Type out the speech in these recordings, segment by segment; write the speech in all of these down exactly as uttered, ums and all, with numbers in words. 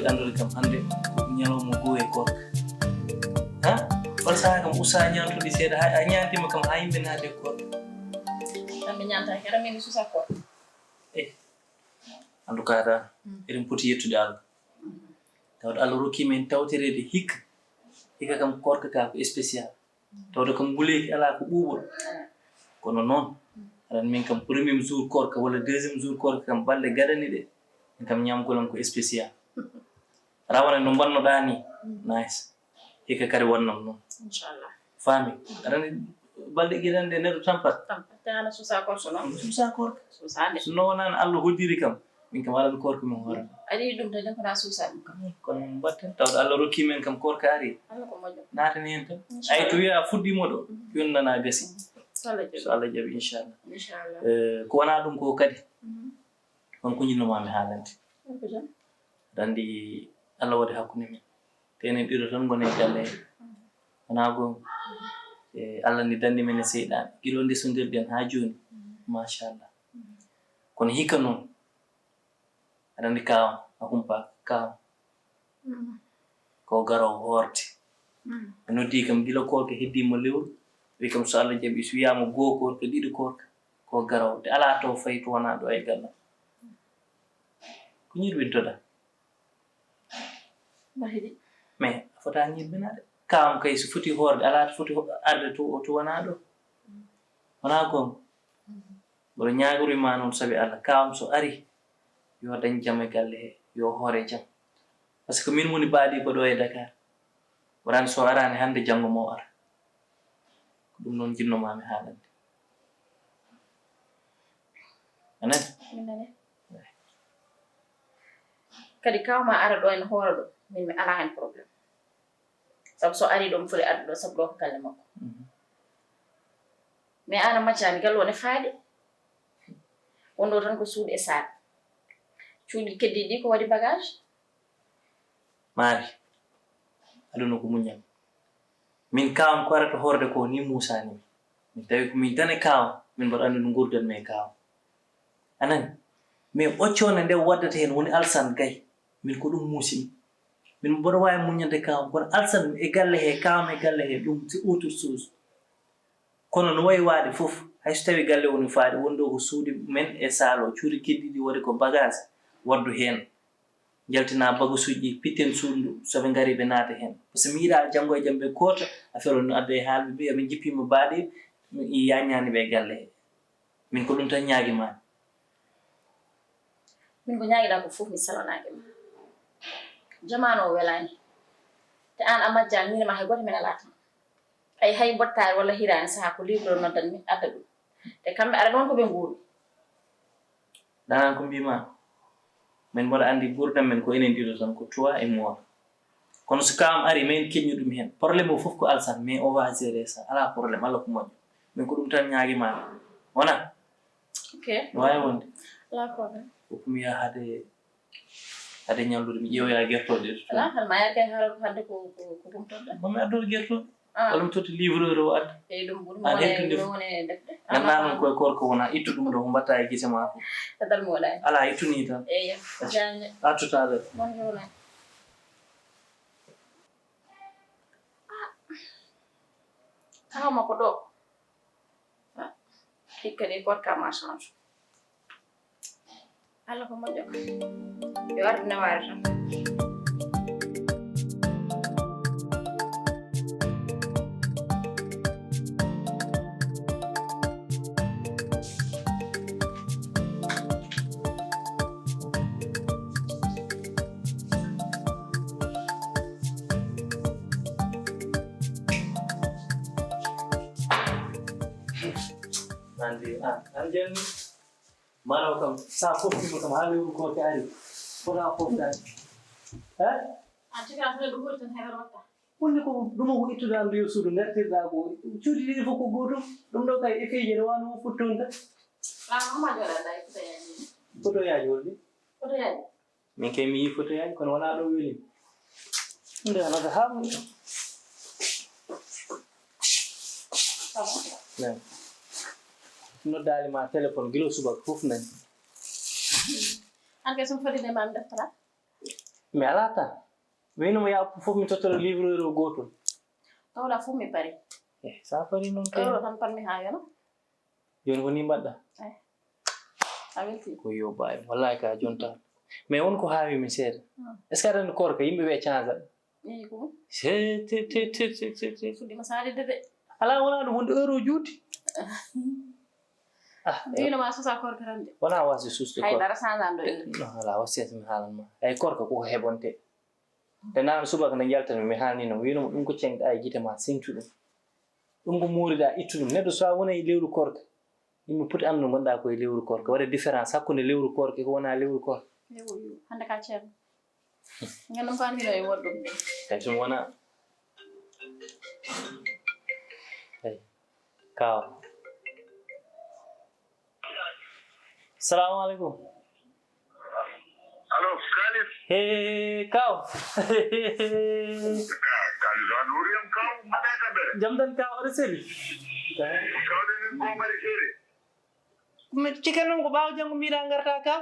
Anndude kam hannde ko ñalawma goo e koorka. Ha? On sahaa kam usta ñaantude seeɗa, hay a ñaantiima kam haa yimɓe naati e koorka. Kamɓe ñaantaaki, aɗa min susa koorka. Eh, en tout cas daal, eɗen poti yettude Allah. Tawde Allah rokki men tawtoreede hikka. Hikka kam koorka ka ko spécial. Tawde kam nguleeki alaa ko ɓuuɓol. Kono noon, aɗa anndi min kam premier jour koorka walla deuxième jour koorka kam balɗe gaɗani ɗe. Min kam ñaamgol am ko spécial. Rawane no mbannoɗaa ni. Nice. Hikka kadi wonnam noon. Inchallah. Faami. Aɗa anndi balɗe gaɗani ɗe neɗɗo tampat. Tampat. Te ana susa koorka noon. Susa koorka. Susa de. So no wonaano Allah hoddiri kam. Min kam aɗa anndi koorka min hoore. Aɗa yiɗi ɗum tan, ko na susa ɗum kam. Kono min mbatten tawde Allah rokki men kam koorka ari. Allah ko moƴƴo. Naatani heen tan. Inchallah. Ay, to wiya fuɗɗiima ɗo, yonnana gasi. So Allah jaɓi. So Allah jaɓi, inchallah. Inchallah. Eh, ko wonaa ɗum ko kadi. Mhm. On ko ñinnomaami haalande. Ko jam. Aɗa anndi Allah waɗi hakkunde men. Te enen ɗiɗo tan ngoni e galle he. Wonaa goonga? E Allah ni danndi men e seyɗaane. Gila ndesondirɗen haa jooni. Machallah. Kono hikka noon, aɗa anndi kaawam, a humpaaka, kaawam. Ko garoowo hoorde. Mi noddii kam gila koorka heddiima lewru. Wi kam so Allah jaɓi, so wiyaama goo koorka, ɗiɗi koorka, ko garoowo. Te alaa to fayi to wonaa ɗo e galle. Ko ñirwintoɗaa? Mbaɗi. Mais a fotaa ñirbinaade. Kaam kay so foti hoorde, alaa to foti ho-, arde to, to wonaa ɗo. Wonaa goonga? Mboɗo ñaagori ma noon sabi Allah, kaam so ari, yo dañ jam e galle he, yo hoore jam. Par ce que min woni baɗiiɗo ɗo e Dakar. Wonani so araani hannde, janngo mo ara. Ko ɗum noon njinnoma mi haalande. A nani? Mi nani. Kadi kaw ma ara ɗo ene hoora ɗo, min mi alaa heen problème. Sabu so ari ɗo, mi foti arde ɗo, sabu ɗo ko galle makko. Mhm. Mais aan a majjaani galle o ne faaɗi. Wonɗo tan ko suudu e saal. Cuuɗi keddiiɗi ɗi ko waɗi bagage. Maari, aduna ko muñal. Min kaawam ko arata hoorde ko ni muusaani mi. Min tawi ko min tan e kaawam, min mbaɗa anndi no nguurdan mi e kaawam. A nani? Mais ɓoccoonde nde waddata heen woni Alsan Gay. Min ko ɗum muusi mi. Min mboɗo waawi muññande kaawam, kono Alsan e galle he, kaawam e galle he, ɗum c'est autre chose. Kono no wayi waade fof, hay so tawii galle o no faaɗi, won ɗo ko suuɗi men e saal o, cuuɗi keddiiɗi waɗi ko bagage, waddu heen. Njaltinaa bagasuuji ɗi, pitten suudu ndu, so ɓe ngarii ɓe naata heen. Par ce que mi yiɗaa janngo e jam ɓe koota, affaire o no adda e haalɓe ɓe, ɓe njippiima baaɗe, mi yaññaani ɓe e galle he. Min ko ɗum tan ñaagi maa. Min ko ñaagiɗaa ko fof mi salanaaki ma. Jamaanu o welaani. Te aan a majjaa, miin e ma hay gooto men alaa tan. Ay, hay mbottaari walla hiraani sahaa ko libre noddan mi adda ɗum. Te kamɓe ara ɗoon ko ɓe nguuri. Ɗanan ko mbiima, min mboɗo anndi nguurndam men ko enen ɗiɗo tan, ko toi et moi. Kono so kaam ari, min keññu ɗum heen. Problème o fof ko Alsan, mais on va gérer ça. Alaa problème, Allah ko moƴƴo. Min ko ɗum tan ñaagi maa. Wona? Ok. No waawi wonde. Alaa problème. Ko mi yaha hade, hade ñallude, mi ƴeewoya gertooɗe. Alaa, hal ma yar kay haala ko hannde ko, ko, ko ɗum tan. Mo mi addoto gertooɗe. Ah. Walla mi totti livreur o adda. Eyi, ɗum ɓuri. Aan mawɗo e hettude ɗum woni defde. Nganndaa noon koye koorka wona, ittu ɗum ɗo, ko mbaɗta e gite maa ko. Kadal mo wona. Alaa, ittu ni tan. Eyi, jaajëf. À tout à l'heure. Bonne journée. Ah. Kaw ma ko ɗo. Ah. Hikka de koorka ma change. Allah ko moƴƴo. Yo ardu newaare tan. Nandi, ah, an jani. Maro kam, sa fof kam, ha lewru ko ke ari. Fota fof tan. Eh? An cika tan ɗum ɓuri tan heɓere watta. Wonde ko ɗum ko ittuɗa am yo suudu ngartirɗa ko. Cuuɗi ɗiɗi fof ko gootum. Ɗum ɗo kay e feeji ne wano o futtonta. Lama ma joɗa da e foto yaji. Foto yaji wonde? Foto yaji. Min kay mi yii foto yaji, kono wona ɗo weli. Nde wonata ha woni. Nani. Noddaali ma téléphone gilo subaka fof nani. An kay so mi fadide ma mi deftata. Mi alaa tan. Mi wiino mo yaa fof mi tottoro livre euro gootol. Tawɗa fof mi pari. Eh, so a parii noon kay. Euro tan parmi haa yona. Jooni ko nii mbaɗɗa? Eh. A weltii? Ko yo baay. Wallaay ka jonta. Mais won ko haawi mi seeɗa. Hmm. Est-ce que aɗa anndi koorka yimɓe ɓe canza? Eyi ko. Se te te te te te. Fuɗɗima saalide de. Alaa wonaa ɗum wonde euro juuti. Ah, mi wiino ma susa korka tan de. Wona wasi suste hay dara sanzan do euro. No ala wasi mi halan ma. Ay korka ko hebonte. De nan subaka na jaltan mi halni no wiino mo dum ko cengda ay gite ma sintu dum. Dum ko murida ittu dum neddo so wona e lewru korka. Yimɓe poti anndu gonɗa ko e lewru korka waɗa différence hakkunde lewru korka ko wona lewru korka. Hande ka ceerno. Nganndu mbaɗ-mi ɗo e woɗɗude. Kadi ɗum wonaa. Eyi. Kaaw. Salaamu aleykum. Allo, Khalid. Hee, Kaaw. Khalid, a nuuriyam Kaaw, mbaɗee tampere. Jam tan Kaaw, oɗo seli. Kawɗen en ko mari seede. Miɗo cikka noon ko ɓaawo janngo mbiɗa ngarta ka.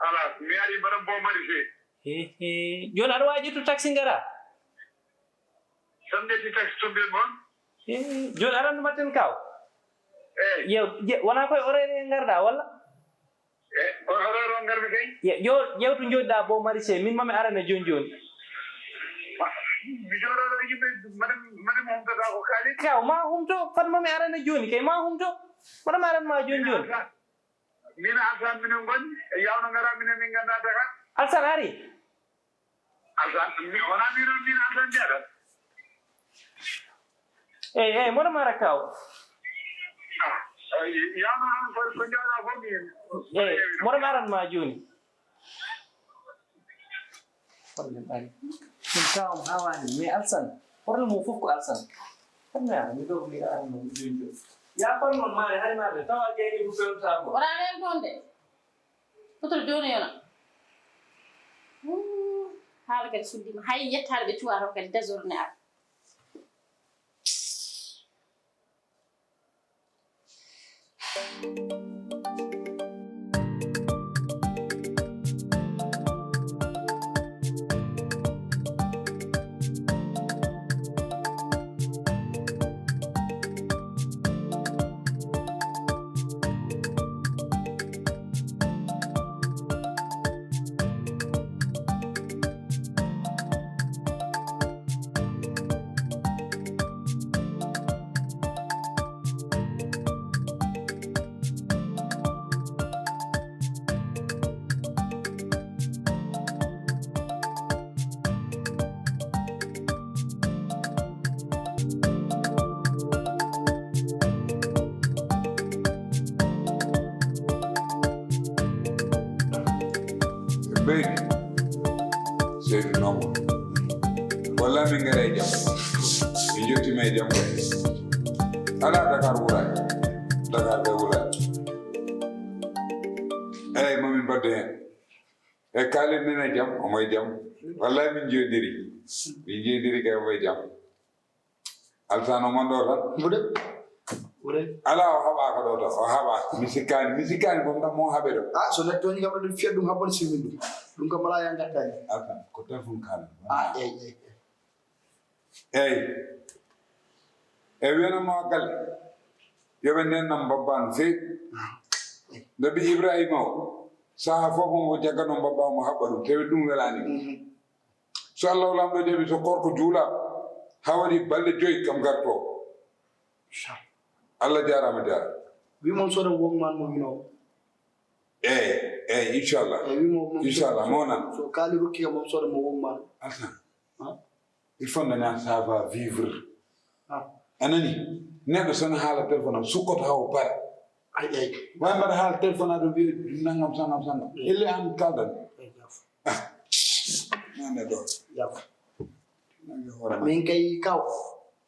Ala, mi ari mbaɗa bombari fe. He he. Jooni aɗa waawi ƴettu taxi ngara? Tan ƴetti taxi to mbiyen mon. He jooni aɗa anndu mbaɗten kaw? Eyi. Yew, je, wonaa koye horaire he ngarɗa walla? E, ko horaire o ngarmi kay. Ye, jo, ƴeewtu njooɗiɗa bo marise, min mami arana jooni jooni. Mi jooɗoɗo yimɓe, mbaɗa, mbaɗa mi humtata ko kaali. Kaw, ma humto, fat mami arana jooni kay, ma humto. Mbaɗa mi aran ma jooni jooni. Min Alsan minen ngoni e yawno ngara minen min ngannda Dakar. Alsan ari. Alsan mi wona min on min Alsan jeeɗat. Eyi eyi mboɗo mara kaw. Yawno noon ko ko jawɗa fof mi. Eyi mboɗo maran ma jooni. Problème ari. Min kawam hawani mais Alsan. Problème o fof ko Alsan. Problème ara mi ɗo mi ara no jooni jooni. Ya kon noon maare hari maare tawa gayni ko pewta ko. Wona nen toon de. Foto jooni yona. Haala kadi suddima hay yettaade ɓe cuwa tan kadi désordre ne ara. Beydi seydi nomo walla min ngara e jam min jettima e jam kay ala dakar wurani dakar ɓe wurani eyyi momin mbadde hen e kalin nen e jam omo e jam wallay min jeediri min jeediri kay omo e jam Alsaan o man ɗo tan. Mbuɗe. Mbuɗe. Alaa o haɓaaka ɗo tan o haɓaaka mi sikkaani mi sikkaani boom ɗam mo haɓe ɗo. A so neɗɗo tooñi kam ɗo ɗum fiyat ɗum haɓɓode simmin ɗum ɗum kam alaa ya ngattaani. Alsaan ko téléphone kaala. A eyi eyi. Eyi. E wiyanam ma galle. Yo ɓe ndennam babba no feewi. Nabi Ibrahima o sahaa fof omo jagganoo babba omo haɓɓa ɗum tawi ɗum welaani. So Allah o Laamɗo jaɓi so koorko juulaama haa waɗi balɗe joyi kam garto. Allah jaaraama jaaraama. Wi mom soda wongman mo wino. Eyi eyi inchallah. Eyi wi mom mom inchallah mawnan. So kaali rokki kam mom soda mo wongman. Altan. Il faut nana ça va vivre. A nani neɗɗo sona haala téléphone am sukkoto haa o para. Ay ay. Wawi mbaɗa haala téléphone aɗa wiya nangam sangam sangam elle an kaldan. Nane ɗo. Min kay kaw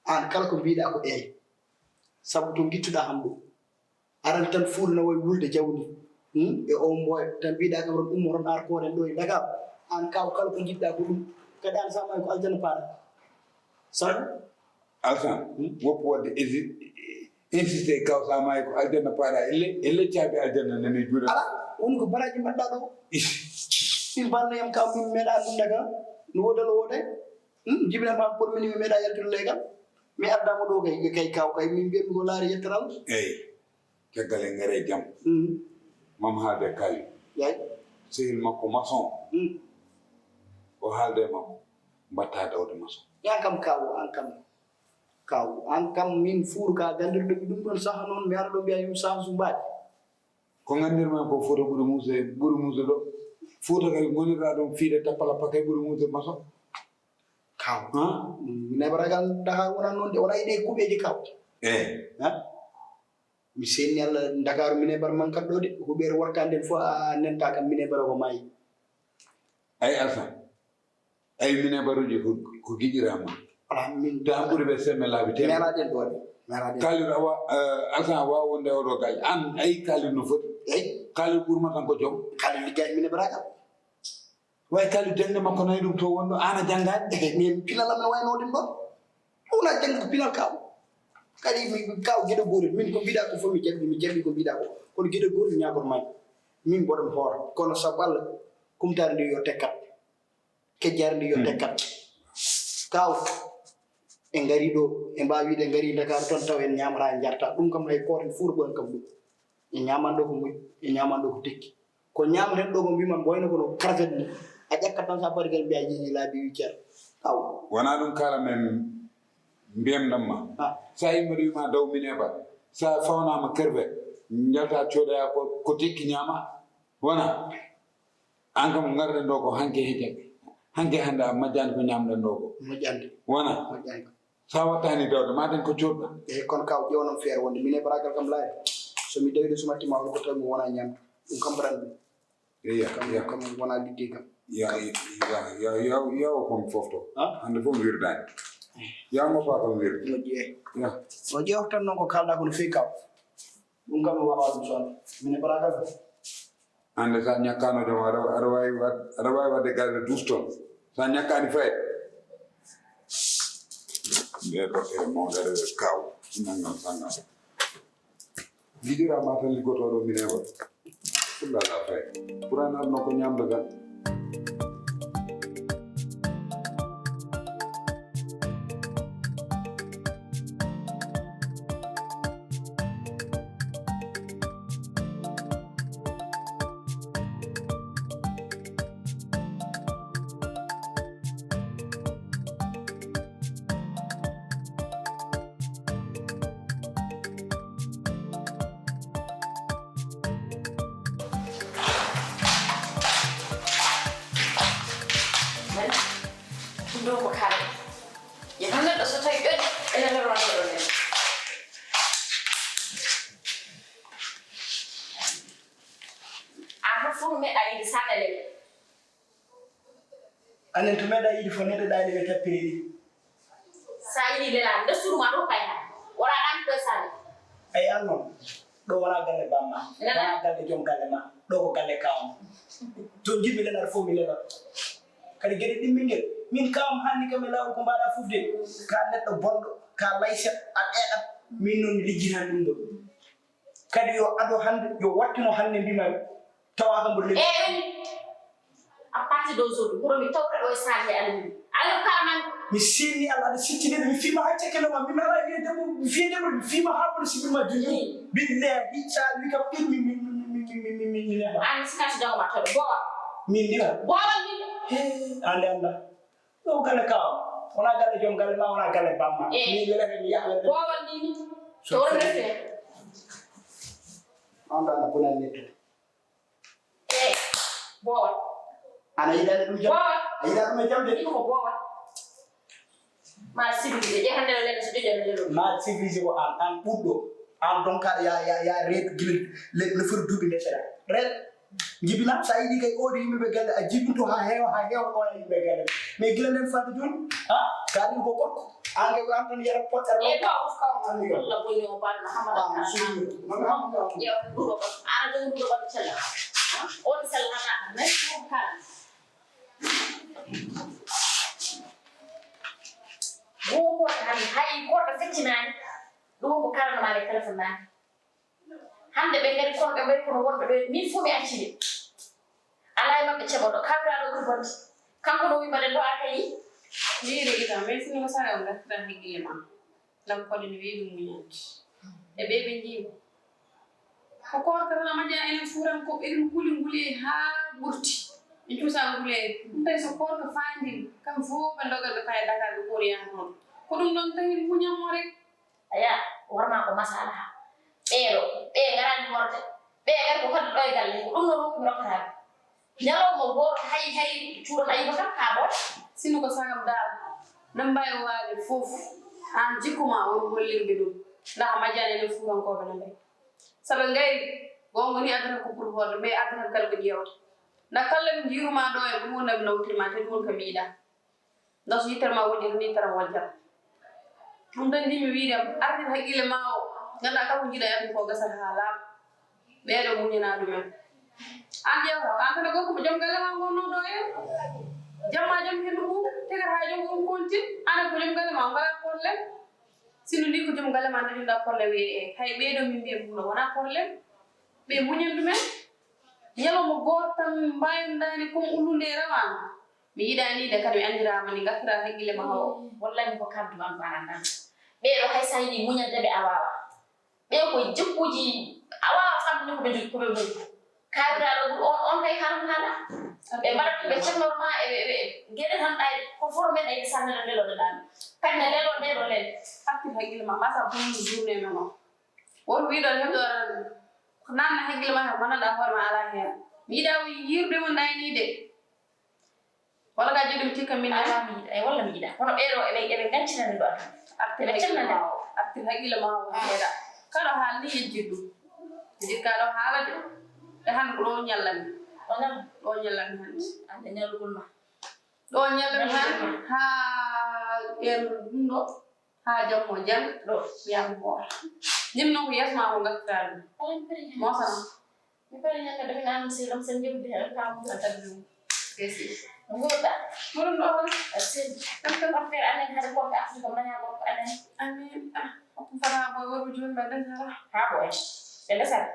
an kala ko mbiɗa ko eyi sabu to gittuɗa ham ɗo aran tan fuuɗa na wayi wulde jawdi e o mboya tan mbiɗa kam ron ummo ron ar koren ɗo e dakar an kaw kala ko jiɗɗa ko ɗum kadi an sa mayi ko aljanna paɗa sabu Alsan woppu wadde insisté kaw sa maayi ko aljanna paaɗa elle elle caabi aljanna nani juuɗe ala woni ko baraji mbaɗɗa ɗo Min banno yam kaw, min meeɗa ɗum daga. No woodal o wooday. Hmm, jibinam han pour min mi meeɗa yaltude leegal. Mi ardaama ɗo kay, kay kaw kay, min mbiyatmi ko laari yettere Allah. Eyi. Caggal en ngare e jam. Hmm. Mam haalde Kali. Yay. Sehil makko maçon. Hmm. O haalde e makko. Mbatta dawde maçon. An kam kaw, an kam. Kaw, an kam min fuur ka ganndirɗo mi ɗum ɗon saha noon, mi ara ɗo mbiya yum saha su mbaɗi. Ko nganndirmi ko Fuuta ɓuri muusde, ɓuri muusde ɗo. Fuuta kay ngonirɗa ɗum fiide tappalappa kay ɓuri muusde maçon. Kaw. Ha? Minebra gal Dakar wona noon de, wona e ɗe kuɓeeje kaw. Eh. Ha? Mi senni Allah Dakar minebra man kaddo de, huɓeere wortande fof a nenta kam minebra ko maayi. Ay Alsan. Ay minebaruji ko, ko giƴiraama. Ala min. Tan ɓuri ɓe semme laabi teemeɗɗe. Meraɗen ɗo de. Meraɗen. Kalidu awa, eh, Alsan awa wonde oɗo galle. An ay Kalidu no foti. Eyi. Kalidu ɓurma tan ko joom. Kalidu liggaji minebra kam. Way Kalidu jangde makko nayi ɗum to wonɗo, an a janngaani? Ehe, min pinal am no wayno ɗum ɗon. Ɗum na jannga ko pinal kaw. Kadi mi, mi kaw geɗo goori, min ko mbiɗa ko fof mi jaɓi, mi jaɓi ko mbiɗa ko. Kono geɗo goori mi ñaagoto mani. Min mboɗo mi hoora. Kono sabu Allah, kumtaari ndi yo tekkat. Kejjaari ndi yo tekkat. Kaw, en ngari ɗo, en mbaawi wiide en ngari Dakar toon taw en ñaamata, en njarta. Ɗum kam hay gooto en fof ɗo kam ɗum. En ñaaman ɗo ko moƴƴi, en ñaaman ɗo ko tekki. Ko ñaamaten ɗo ko mbima wayno kono karfet ni. A ƴakkat tan sa barigal mbiya jeeyi laabi wi ceer. Aw. Wona ɗum kala men mbiyam ɗam ma. Ah. Sa yimɓe ɗo wima daw mineba. Sa fawnama kerfet. Jalta coodaya ko, ko tekki ñaama. Wona. An kam ngarɗen ɗo ko hanke he jaɓi. Hanke hande a majjani ko ñamɗen ɗo ko. Moƴƴande. Wona. Moƴƴande. Sa wattani dawde, ma dañ ko coodɗa. Eyi, kono kaw ƴeew noon feere wonde min e baragal kam laawi. So mi dawi ɗo sumattima on ko tawi mi wona ñamdu. Ɗum kam mbaɗan ɗum. Iya, kam, iya. Kam wona liggey kam. Ya, ya, ya, ya, ya, ya, o kon fof to. Ha? Hande fof mi wirdani. Ya mo fa kam wirdi. Moƴƴi, eyi. Ya. O ƴeew tan noon ko kalɗa ko no fewi kaw. Ɗum kam mi wawa ɗum soon. Min e baragal kam. Hannde sa ñakkano joom, aɗa, aɗa wawi wad-, aɗa wawi wadde galle douze tonnes. Sa ñakkani fayde. Nde ɗo e mawɗere kaw. Nangam sangam. Giɗira ma tan liggotoɗo minema. Fulla la fay. Pour an aduna ko ñamde tan. Ɗum ɗo ko kala. Yo tan neɗɗo so tawi ƴoƴi ene lorna ɗo ɗo nden. An fof fof meeɗa yiide saɗa lele. Anen to meeɗa yiide fof neɗɗo ɗaali ɓe tappiri ɗi. Sa yiɗi lelaa nde suudu ma ɗo pay ha. Wala ɗan koye sale. Ay an noon. Ɗo wona galle bamma. Nana. Wona galle joom galle ma. Ɗo ko galle kawam. To jiɗmi lelar fof mi lelar. Kadi geɗe ɗimmi ngel. Min kawam hanni kam e lawol ko mbaɗa fof de. Ka neɗɗo bonɗo, ka layset, a ɗeɗat. Min noon mi lijjitan ɗum ɗo. Kadi yo ado hannde, yo wattino hannde mbima tawa kam mboɗo lelli. Eyi. À partir d'aujourd'hui, pour mi tawta ɗo e sage almi. Almi kala man. Mi sinni Allah aɗa sittini mi fima hay cekkeno ma mi mala wiye debbo mi fiye debbo mi fima ha kono sibir ma duni. Billahi sa wi kam ɗin mi mi mi mi mi mi mi mi mi mi. An sikati dago ma taw bowa. Min ndi ha. Bowa min. He ande anda. Ɗo galle kaw wona galle joom galle ma wona galle bamma. Eh. Mi wela mi yaha. Bowa min. So to rete. Anda na bunan ne to. Eh, boowal. Ana yiɗani ɗum jam? Boowal. A yiɗa ɗum e jam de? Ɗum ko boowal. Ma civilisé, ƴe hannde no lelɗo so joƴƴo no lelɗo. Ma civilisé ko an, an ɓuɗɗo. An donkaɗo ya, ya, ya reedu gila le, le foti duuɓi nde seɗa. Reedu. Jibina, sa yiɗi kay oɗo yimɓe ɓe galle, a jibinto ha heewa, ha heewa ɗo e yimɓe galle. Mais gila nden fadde joni, ha, kaɗum ko gorko. An kay ko an tan yara potter. Eh, non. Of ka an yo. Allah boni o bal Muhammad. Ah, kan. Sunu. Non, non, non. Yo, duro ba. Ana dum duro ba cella. Ha? On sella na. Mais ko kan. Go ko tan hay ko ta feccinani. Dum ko kan ma le téléphone na. Hande be ngari kon be kono wonbe do min fu mi acci. Alaa e maɓɓe ceɓoɗo. Kawiraɗo ɓuri bonde. Kanko no wi mbaɗen ɗo arkayi. Wiide ita, mais sinno ko sara on ngartiran hakkille ma. Lan koɗen weeɓi muñande. E ɓe ɓe njiimi. Ko koorka tan a majjaa enen fuuran ko eɗen kuli nguli haa ɓurti. En cuusa ngule. Ɗum tawi so koorka faandi, kam fof ɓe ndogal ɓe paya Dakar ɓe koori yaha toon. Ko ɗum ɗon tawi muñan mo rek. Aya, warma ko masalaha. Ɓeeɗo, ɓe ngaraani hoorde. Ɓe kadi ko kadi ɗo e galle, ko ɗum ɗo rokki mi rokkata ɓe. Ñalawma gooto hay, hay cuuran ayiba kam haa ɓooya. Sinno ko sagam daal, no mbawi waade fof, aan jikku ma on hollirɓe ɗum. Ndaa a majjani enen fuurankooɓe no mbayi. Sabu ngayri, goonga ni addata ko pour hoorde, mais addata kala ko ƴeewata. Ndaa kala mi jiiruma ɗo e ɗum woni mi nawtirma, te ɗum woni ko mi yiɗa. Ndaa so yittere ma woɗɗi tan, yittere am wojjat. Ɗum tan njiɗmi wiide, artir hakkille ma o, nganndaa kala ko njiɗa e aduna ko gasata haa laaɓa. Ɓeeɗo muñanaa ɗumen. Aan ƴeewata, aan tan e gorko ko joom galle ma ngonno ɗo en. Jamma joom henndu mum, tegata haa joom mum kontin, aan ko joom galle ma, ngalaa problème. Sinno ni ko joom galle ma dañuɗa problème, e, e, hay ɓeeɗo min mbiya ɗum ɗo wonaa problème. Ɓe muñan ɗumen. Ñalawma gooto tan mbayandaani comme ullude e rawaandu. Mi yiɗaani de kadi mi anndiraama ni ngartira hakkille ma o. Wallahi ko kaldu am ko aɗa anndana. Ɓeeɗo hay so a yiɗi muñande ɓe a waawa. Ɓe ko jikkuuji a waawa famɗude ko ɓe jogii ko ɓe ngoni. Kaabiraaɗo ɓuri on, on kay haalum haala. Ɓe mbaɗat ɓe cennor ma e ɓe, ɓe geɗe tan ɗay ko fof men ay sannere lelo de ɗaami. Kadi ne lelo nde ɗo lel. Artir hakkille ma, masa bonnu journée men o. Won wiɗo heɗo ko nanna hakkille ma ko nanɗa hoore ma ala heen. Mi yiɗa o yirude mo nayni de. Walla ka jiɗum tikka min nani? Ala mi yiɗa, e walla mi yiɗa. Kono ɓeeɗo eɓe, eɓe gancina mi ɗo tan. Artir hakkille ma o, artir hakkille ma o seeɗa. Kaɗo haal ni yejjir ɗum. Yejjir ka ɗo haala de. E hannde ko ɗo ñallani. Ɗo ñallani. Ɗo ñallani hannde. Hannde ñallugol ma. Ɗo ñallani hannde. Haa en ɗum ɗo. Haa jamma o jannga. Ɗo. Yam hoore. Ñin noon ko yeeso ma ko ngartiraa ɗum. Mosana. Mi bari ñande ɗum naan si ɗum sen jogdi heen faamu. A tabi ɗum. Kesi. Nguurɗa. Muɗum ɗo hol? A sel. Kam kam. Affaire anen hade ko affaire ko mbaña ko anen. Amin. Ah, ko fara boy woru joni ba den hara. Ha boy. Ɓe ndesat.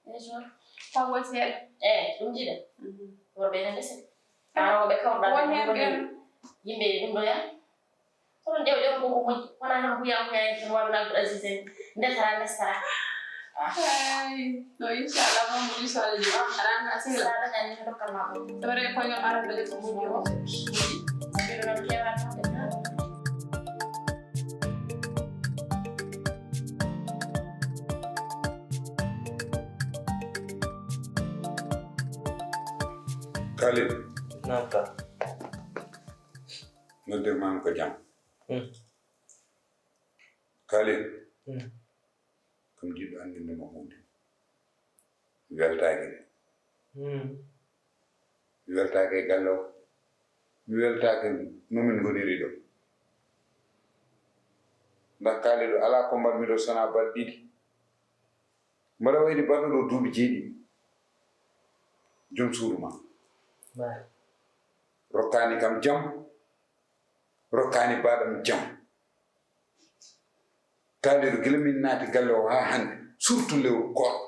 Ejo. Tawo seeɗa. Eh, ɗum jiɗa. Worɓe ne ndesat. Ɓaawo ɓe kawɗa. Won heen ɓen. Yimɓe ɗum ɗo ya. Kono ndew ɗon ko ko moƴƴi. Wona tan huya huya en tan waɗuna Abdou Aziz en. Ndesara ndesara. Ay, no inchallah, moom mu ngi soxla ji. Aɗa anda sila. Sa dañani mi dokkal ma ɗum. Ɗore ko ngam arata daña ko moƴƴi o. Moƴƴi. Mbiɗo noon keewa tan. Kalidou. Naam ka. Noddirmaami ko jam. Hmm. Kalidou. Hmm. Kam jiɗɗo anndinde ma huunde. Mi weltaaki. Hmm. Mi weltaaki e galle o. Mi weltaaki no min ngoniri ɗo. Ndax Kalidou, alaa ko mbaɗmi ɗo so wonaa balɗe ɗiɗi. Mbaɗa wayde baɗɗo ɗo duuɓi jeeɗiɗi. Jom suudu ma. Rokkaani kam jam. Rokkaani baɗam jam. Kalidou, gila min naati galle o haa hannde, surtout lewru koor.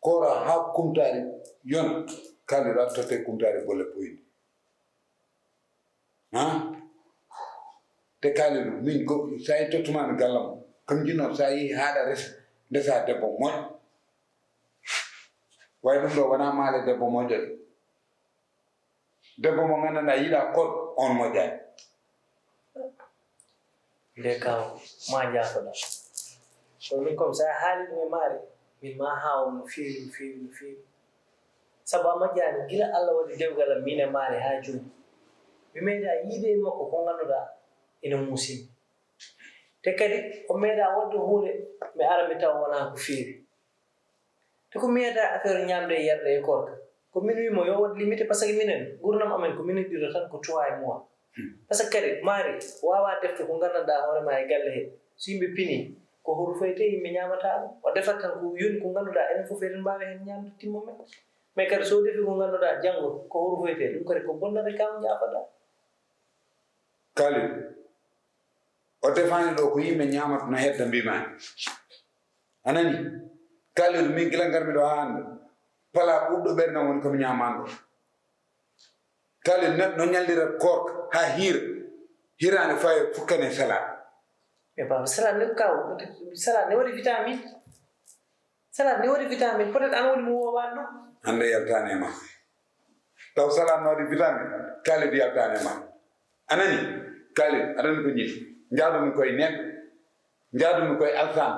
Koora haa kumtaari yon, Kalidou a totte kumtaari golle boyɗe. Ha? Te Kalidou, min ko, sa yi tottuma mi gallam, kam jinno sa yi haɗa res, ndesa debbo moƴƴo. Way ɗum ɗo wona maale debbo moƴƴo de. Debbo mo nganndanɗaa yiɗaa koɗo, on moƴƴaani. Nde kaw, ma njaafoɗa. Kono min comme ça haali ɗum e maare, min ma haawo no feewi, no feewi, no feewi. Sabu a majjaani gila Allah waɗi dewgal am min e maare haa jooni. Mi meeɗaa yiide e makko ko ngannduɗaa ene muusimi. Te kadi o meeɗaa waɗde huunde mi ara mi tawa wonaa ko feewi. Te ko mi wiyata affaire ñaamde e yarde e koorka, ko min wii mo yo waɗ limité, parce que minen, nguurndam amen ko minen ɗiɗo tan, ko trois e mois. Parce que kadi, maari, waawaa defde ko nganndanɗaa hoore maa e galle he. So yimɓe pinii, ko hoto fayte yimɓe ñaamataa ɗum. O defat tan ko yoni ko ngannduɗaa enen fof eɗen mbaawi heen ñaamde timma men. Mais kadi so o defii ko ngannduɗaa janngo, ko hoto fayte, ɗum kadi ko bonnata kam njaafoɗaa. Kalidou, o defaani ɗo ko yimɓe ñaamata no hedda mbimaani. A nani? Kalidou, min gila ngarmi ɗo haa hannde, pala ɓuuɓɗo ɓernde woni ko mi ñaamaani ɗo. Kaalid, neɗɗo no ñallirat koorka haa hiira, hiraande fawi fukkane salade. E baba, salade ne kaw, salade ne waɗi vitamine. Salade ne waɗi vitamine, peut-être an woni mo woowaani ɗum. Hannde yaltaani e ma. Taw salade no waɗi vitamine, Kaalid yaltaani e ma. A nani? Kaalid, aɗa anndi ko njiɗi? Njaadu-mi koye neɗɗo. Njaadu-mi koye Alsaan.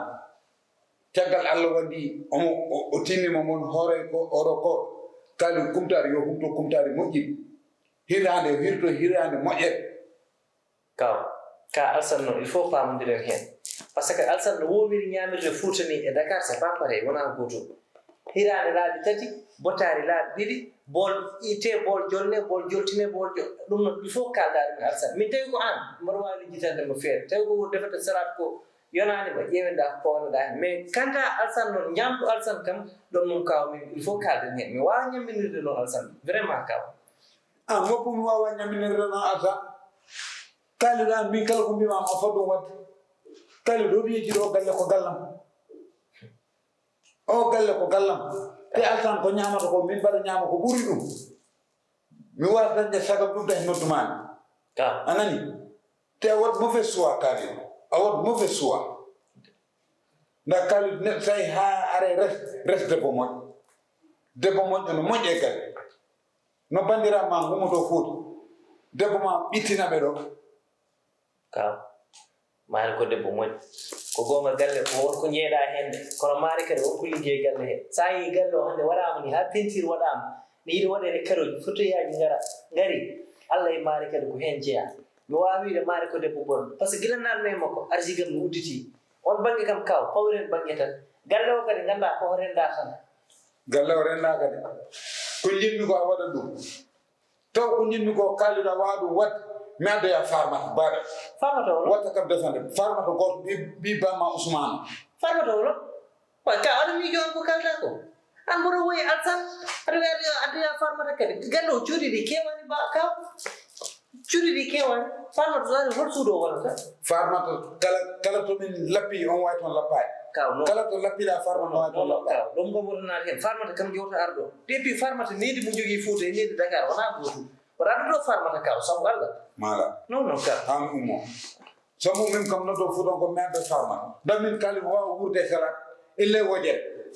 Caggal Allah waɗi omo o tinni mo mon hoore ko oro ko. Kaalid, kumtaari yo humto kumtaari moƴƴiri. Hiraande yo hirto hiraande moƴƴere. Kaw, ka Alsan noon, il faut paamondiren heen. Parce que Alsan no woowiri ñaamirde Fuuta ni e Dakar, c'est pas pareil, wonaa gootum. Hiraande laabi tati, botaari laabi ɗiɗi, bool ittee, bool jolnee, bool joltinee, bool jol. Ɗum noon, il faut kaaldaa ɗum e Alsan. Min tawi ko aan, mboɗo waawi lijjitande mo feere. Tawi ko defete saraat ko yonaani ma, ƴeewendaa ko pawnoɗaa heen. Mais kanta Alsan noon, ñaamdu Alsan kam, ɗoon noon kaw min, il faut kaalden heen. Mi waawaa ñamminirde noon Alsan, vraiment kaw. Aan woppu mi waawaa ñamminirde noon Alsan. Kaalid aan, min kala ko mbiimaa ma fodde ɗum waɗde. Kaalid, hoto yejjit, oo galle ko gallam. Oo galle ko gallam. Te Alsan ko ñaamata ko, min mbaɗa ñaama ko ɓuri ɗum. Mi waasa dañde sagam ɗum tahi noddumaani. A nani? Te a waɗ mauvais choix Kaalid. A waɗ mauvais choix. Nda Kaalid neɗɗo tawi haa are res res debbo moƴƴo. Debbo moƴƴo no moƴƴe galle. No banndiraaɓe ma ngummoto Fuuta. Debbo ma ɓittina ɓe ɗo. Kaw, Maari ko debbo moƴƴo. Ko goonga galle ko won ko njeeɗaa heen de, kono Maari kadi won ko liggey galle hee. So a yii galle o hannde waɗaama ni haa pentiir waɗaama, ne yiɗi waɗeede karooji, fotoyaaji ngara ngari, Alla e Maari kadi ko heen jeyaa. Mi waawaa wiyde Maari ko debbo bonɗo, parce que gila naatmi e makko, arjigam no udditii. Oon bannge kam kaw, pawiren bannge tan. Galle o kadi nganndaa ko o renndaa tan. Galle o renndaaka de. Ko njiɗmi ko a waɗa ɗum. Taw ko njiɗmi ko Kaalid a waɗu waɗ mi addoya Farmata baɗa. Farmata wolo? Watta kam desande Farmata gooto ɓi ɓi bamma Ousmane. Farmata wolo? Wa ka aɗa miijo on ko kalda ko. An mboɗo woyi Alsan aɗa wiya addoya Farmata kadi. Galle o cuuɗi ɗi kewani ba ka. Cuuɗi ɗi kewani. Farmata so ari hol suudu o wonata? Farmata kala kala to min lappi on wawi toon lappaade. Kaw non. Kala to lappiɗa Farmata no wawi toon lappaade. Kaw ɗum ko woto naat heen. Farmata kam jowta arɗo. Depuis Farmata needi mo jogii Fuuta e needi Dakar wonaa gootum. Wonaa ɗum ɗo Farmata kaw sabu Allah. Mala. Non non kaw. An ummo. Sabu min kam noddo Fuuta ko maire de Farmata. Dan min kali wawa wuurde salat. Ille wojere.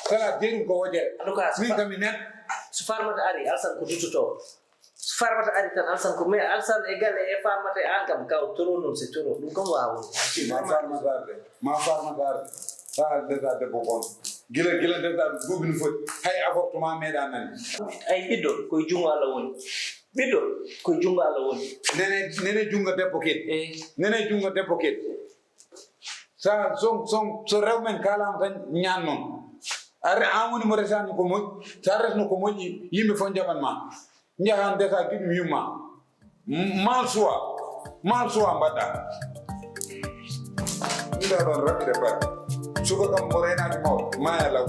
Salat jeerum ko wojere. En tout cas. Min kam mi nen. So Farmata ari Alsan ko duttotoo. So Farmata ari tan Alsan ko mais Alsan e galle e Farmata e an kam kaw toro non c'est toro. Ɗum kam wawa. Ma Farmata arde. Ma Farmata arde. Sa arde sa debbo bon. Gila gila ndesa duuɓi no foti hay avortement meeɗa nande. Ay ɓiɗɗo koye junngo Allah woni. Ɓiɗɗo koye junngo Allah woni. Nene nene junngo debbo ken. Eyi. Nene junngo debbo ken. Sa son son so rewɓe men kaalama tan ñaan noon. Are an woni mo resani ko moƴƴi sa resno ko moƴƴi yimɓe fof jaɓan ma. Njaha ndesa giɗum yumma. Mal suwa. Mal suwa mbaɗɗa. Nda ɗon raɓɓire baɗ. Suka kam mo renaki mawɗo maya law.